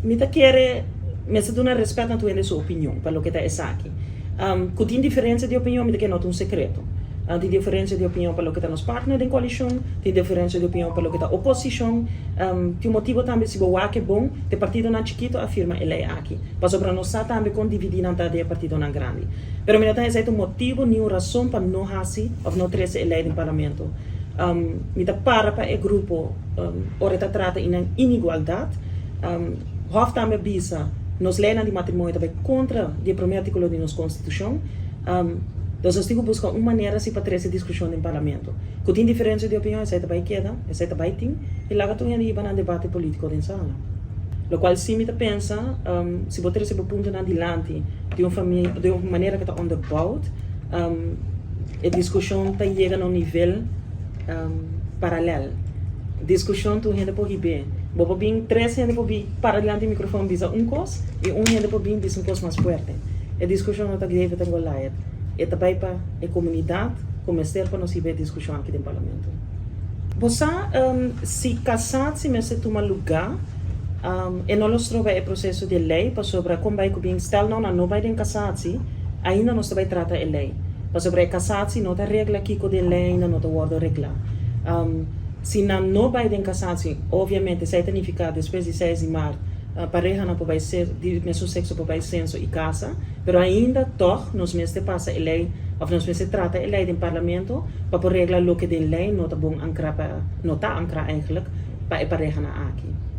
Mi ta kere mester duna respet na tur hende su opinion pa loke ta esaki. Cu tin diferencia di opinion, mi ta kere no ta un secreto. Tin diferencia di opinion pa loke ta nos partner den coalicion, tin diferencia di opinion pa loke ta oposicion. Tin un motibo tambe, si bo wak e bon, te partidonan chikito a firma e ley aki, pasobra nos sa tambe con dividi nan ta den e partidonan grandi. Pero mi no ta esey ta un motibo ni un rason pa no haci of no trece e ley den Parlamento. Mi ta para pa e grupo ora e ta trata i nan inigualdad. Hof tambe a bisa nos leynan di matrimonio ta bay contra di e prome articulo di nos Constitucion. Dus nos tin cu busca un manera si pa trece discusion den Parlamento. Cu tin diferencia di opinion, esey ta bay keda, esey ta bay tin y laga tur hende hiba nan debate politico den sala. Locual si mi ta pensa, si bo trece bo puntonan dilanti di un famia, di un manera cu ta onderbouwd, e discusion ta yega na un nivel paralel. Discusion tur hende por hib'é. Bo por bin, tres hende por bin para dilanti di microfoon bisa un cos y un hende por bin bisa un cos mas fuerte. E discusion no ta David en Goliath. E ta bay pa e comunidad cu mester pa nos hiba e discusion aki den Parlamento. Bo sa, si cassatie mester tuma luga, e no lo stroba e proceso di e ley, pasobra con bay cu bin, stel nou nan no bay den cassatie, ainda nos ta bay trata e ley. Pasobra e cassatie no ta regla kico den ley ainda no ta wordo regla. Si nan no bay den cassatie, obviamente esey ta nifica despues di 6 di maart parehanan por bay di mesun sexo por bay censo y casa, pero ainda toch nos mester pasa e ley of nos mester trata e ley den Parlamento pa por regla loke den ley no ta bon ancra pa, no ta ancra eigenlijk pa e parehanan aki.